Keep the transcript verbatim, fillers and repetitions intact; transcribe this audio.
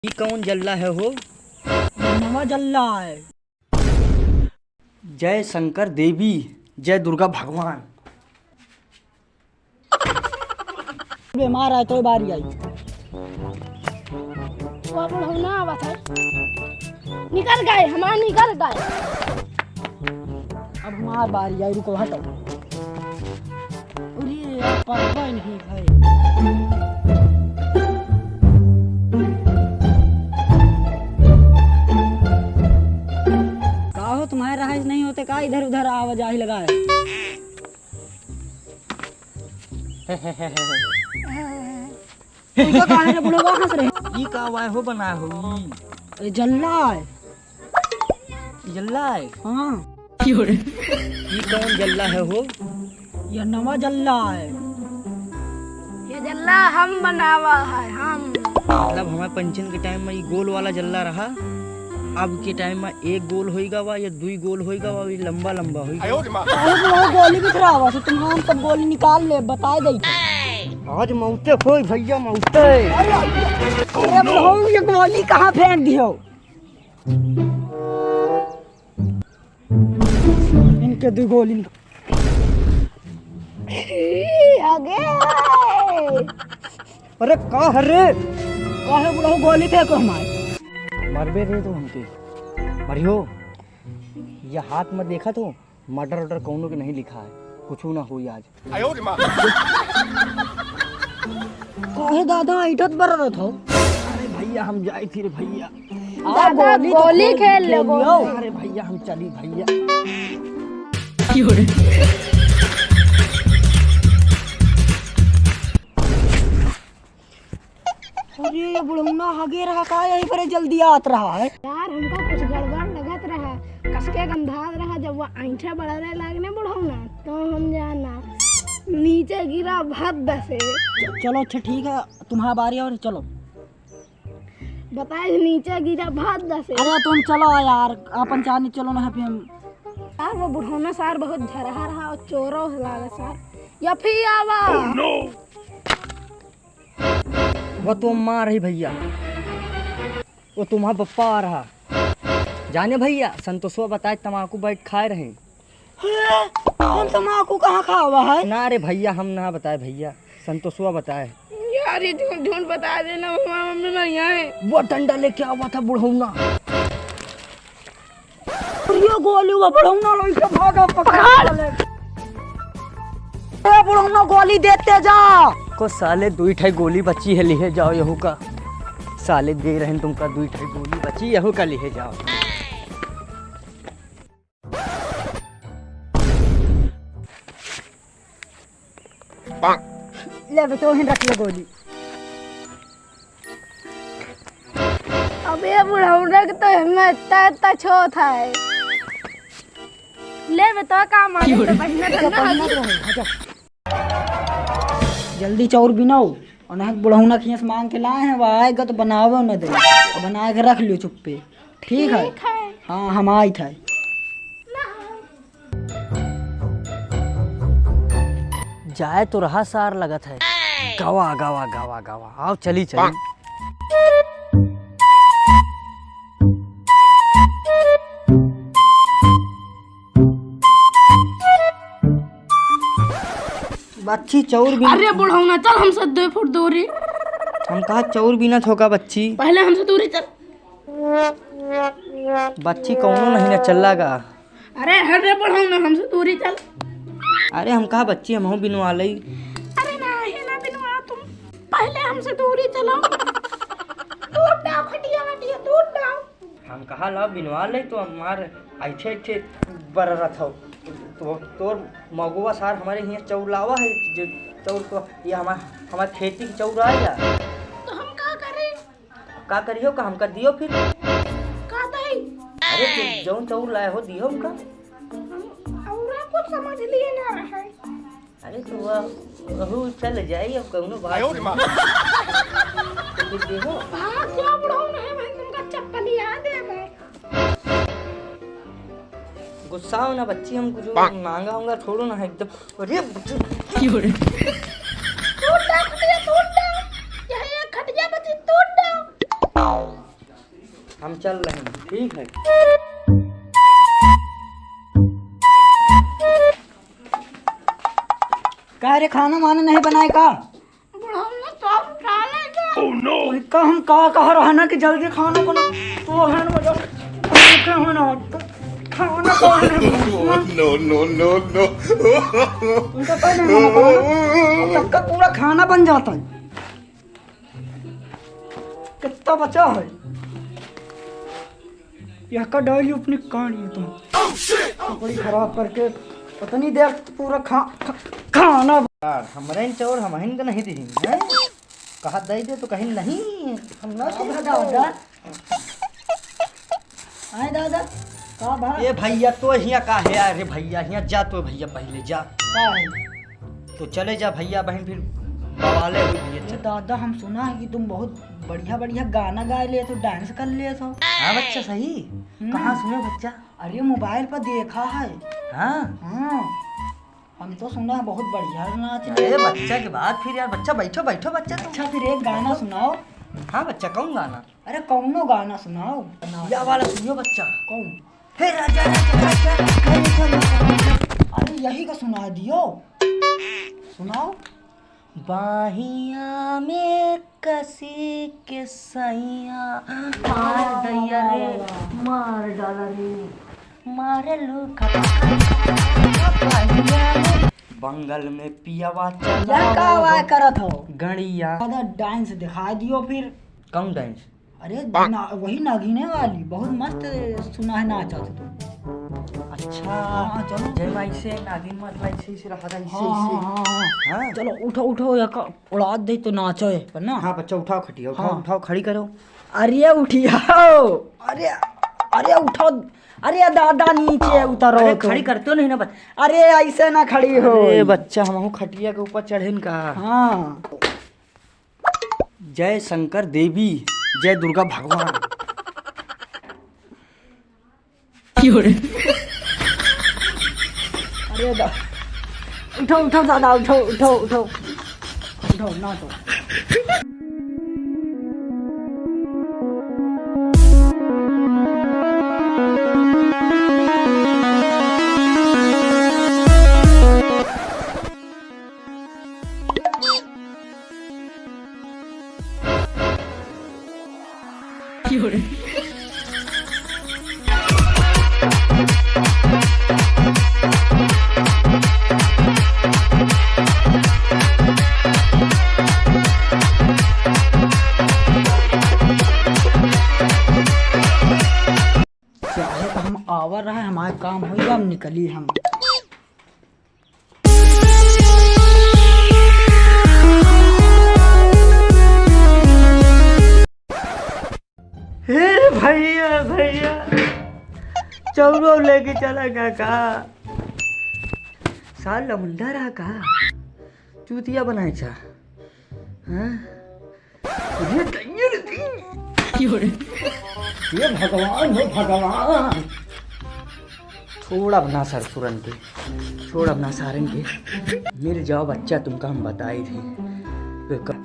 ई कौन जल्ला है हो? नवा जल्ला है। जय शंकर देवी, जय दुर्गा भगवान। बीमार है तो बारी आई। वो बुढ़ौना आवत है। निकल गए, हमार निकल गए। अब हमार बारी आई, रुको, हटो। अरे यार, परबे नहीं भाई। का हो, तुम्हारे राह से नहीं होते का, इधर उधर आवाजाही लगा है? तुमका काहे रे बुढ़वा हंस रहे? ई का वाय हो बना हो ई? ए, जल्ला है। जल्ला है? हाँ। ई कौन जल्ला है हो? यह नवा जल्ला है। ये जल्ला हम बनावा है, हम। मतलब हमारे पंचन के टाइम में ई गोल वाला जल्ला रहा, अब के टाइम में एक गोल होइगा बा या दुई गोल होइगा बा, ई लंबा लंबा होइगा। अरे तो वो गोली बिखरा हुआ, सो तुम हम सब गोली निकाल ले, बताए दे। आज मौते होई भैया, मौते। अरे बुढ़ऊ, ये गोली कहाँ फेंक दियो? इनके दो गोली निकाल। अगे। अरे का है रे? काहे बुढ़ऊ गोली फेंको हमारे? मरबे रे तू हमके। मरियो, ये हाथ में देखा तू? मर्डर वर्डर कौनो के नहीं लिखा है, कुछ ना होई आज। आयो रे माँ। काहे दादा ऐठत बरत हो? अरे भैया हम जाई थी रे भैया। दादा, गोली तो गोली खेल खेल ले, खेल गोली। लियो। अरे भैया हम चली भैया। अरे, ये बुढ़ौना हगे रहा का, यही पर जल्दी आत रहा है। यार, हमका कुछ गड़बड़ लगत रहा, कसके गंधात रहा, जब वो ऐंठे बड़रे लागने बुढ़ौना, तो हम जाना नीचे गिरा भद से। चलो, अच्छा, ठीक है, तुम्हारा बारी और चलो। बताए, नीचे गिरा भद से। अरे, तुम चलो यार, अपन चानी चलो ना, फिर हम। यार, वो बुढ़ौना सार बहुत झरहा रहा और चोरो लागे सार। या फिर आवा। वो तो माँ रही भैया, वो तुम्हारा पप्पा आ रहा। जाने भैया, संतोषवा बताए तमाकू बैठ खाए रहे। हाँ, हम तमाकू कहाँ खावा है? ना रे भैया, हम ना बताए भैया, संतोषवा बताए। यार, ये झूठ झूठ बता देना, हमारा मम्मी ना यहाँ है। वो डंडा लेके आवा था बुढ़ौना। अरे गोली, वो बुढ़ौना लइके भागा, पकड़ ले। ए बुढ़ौना, गोली देते जा। को साले दुई ठे गोली बची है, लिहे जाओ यहू का। साले दे रहे हैं तुमका दुई ठे गोली बची, यहू का लिहे जाओ। ले बे, तो हिन रख ले गोली। अबे बुढ़ौना के तो हिम्मत इतना, इतना छोट है। ले बे, तो काम आ गई, तो बहिना तो ना। जल्दी चाउर बिनाओ, और ना बुढ़ौना खियस मांग के लाए हैं, वह आएगा तो बनावे न दे, और बना के रख लियो चुप्पे, ठीक है? ठीक है। हाँ, हम आइत है। जाए तो रहा सार लगत है। गवा, गवा, गवा, गवा। आओ, चली, चली। बच्ची, चौर बिन। अरे बुढ़ौना, चल हमसे दो फुट दूरी। हम कहा चौर बिनत हो का बच्ची? पहले हमसे दूरी चल। बच्ची कौनो नहीं न चल्ला का। अरे हट रे बुढ़ऊ ना, हमसे दूरी चल। अरे हम कहा बच्ची, हमहू बिनवा लई। अरे नाही ना बिनवा तुम, पहले हमसे दूरी चलो। दूर डाओ खटिया वटिया, दूर डाओ। हम कहा लाओ बिनवा लई तो हमार ऐठे ऐठे बररत हो। तो तोर मगुआ सार हमारे हियाँ चौर लावा है, जो चौर तो ये हमार, हमार खेती की चौर आ जा। तो हम का करी? का करियो, का हमका दियो फिर? का दई? अरे, तू जौन चाउर लाए हो, दियो हमका। हम औरा कुछ समझ लिए ना रहे। अरे, तो वह, वहू चल जाई, अब कौनो बात आयो रे माँ। नहीं। तो फिर देहो। भाग जाओ, बुढ़ऊ नहीं, मैं तुमका चप्पलिया देबे। गुस्सा हो ना बच्ची, हम कुछ पाक। मांगा होगा, छोड़ो ना एकदम। अरे बच्ची। क्यों रे? टूट डाओ खटिया, टूट डाओ। यहाँ एक खटिया बची, टूट डाओ। हम चल रहे हैं। ठीक है। का रे, खाना वाना नहीं बनाए का? बुढ़ऊ ने सब उठा ले गया। Oh no! का हम का कह रहा ना कि जल्दी खाना बना। तो है ना, बस भूखे हो ना, तो खाना तो है ना। No, no, no, no। उनका पहले खाना बनाना, अब तक का पूरा खाना बन जाता है। कितना बचा है? यह का डाली अपनी कहानी तुम। कपड़ी खराब करके पता नहीं देख पूरा खा, खा, खाना। यार, हमरे चौर हमहिन के नहीं दी हैं? कहा दे दे तो कहीं नहीं, हम ना अब समझ दादा। आए दादा, का भा? ए भैया, तो हियाँ का है? अरे भैया, हियाँ जा तो भैया, पहले जा। का है? तो चले जा भैया, बहन फिर बवाले हुई भैया। ए दादा, हम सुना है कि तुम बहुत बढ़िया बढ़िया गाना गाए लेत हो, dance कर लेत हो। हाँ बच्चा, सही। हम्म। कहाँ सुने बच्चा? अरे mobile पर देखा है। हाँ? हाँ। हम तो सुना है बहुत बढ़िया नाच अरे लेत हो। बच्चा के बात फिर यार, बच्चा बैठो, बैठो बच्चा तुम। अच्छा फिर एक गाना सुनाओ। हाँ बच्चा, कौन गाना? अरे कौनो गाना सुनाओ। या वाला सुनियो बच्चा। कौन? हे राजा, राजा, राजा, हे राजा, राजा। अरे यही का सुना दियो। सुनाओ। बाहिया में कसी के सैया, मार दैया रे, मार डाला रे, मारे लू खटा खटा। बंगल में पियावा चला या का आवा करत हो? गड़िया। दादा dance दिखा दियो फिर। कौन dance? अरे ना, वही नागिने वाली, बहुत मस्त सुना है नाचत हो तुम। अच्छा, हाँ, चलो। जय माई से नागिन मतलब ऐसे, ऐसे रहा था, ऐसे, हाँ, ऐसे। हाँ, हाँ, हाँ। हाँ। चलो, उठो, उठो, या का उड़ात दे तो नाचो ए पर ना। हाँ, बच्चा, उठाओ खटिया, उठाओ, हाँ। उठाओ, खड़ी करो। अरे, उठियाओ। अरे, अरे, उठो। अरे, दादा, नीचे उतरो अरे, तो। खड़ी करते हो नहीं ना, बच- अरे, ऐसे ना खड़ी हो। अरे, बच्चा, हमहू खटिया के ऊपर चढ़ेन का? हाँ। जय शंकर देवी, जय दुर्गा भगवान। क्यों रे? अरे दा-, उठो, उठो दादा, उठो, उठो, उठो। उठो, ना तो। चाहे तो हम आवर रहे, हमारे काम हो गया, हम निकली हम। हे भैया, भैया, चौरो लेके चला गया का? साल लमुंडा रहा का? चूतिया बनाए छा। हाँ? ये दैया रे दैया। हे भगवान हो भगवान। छोड़ अब ना ससुरन के, छोड़ अब ना सारन के। मिल जाओ बच्चा, तुमका हम बताई थे। तो क-,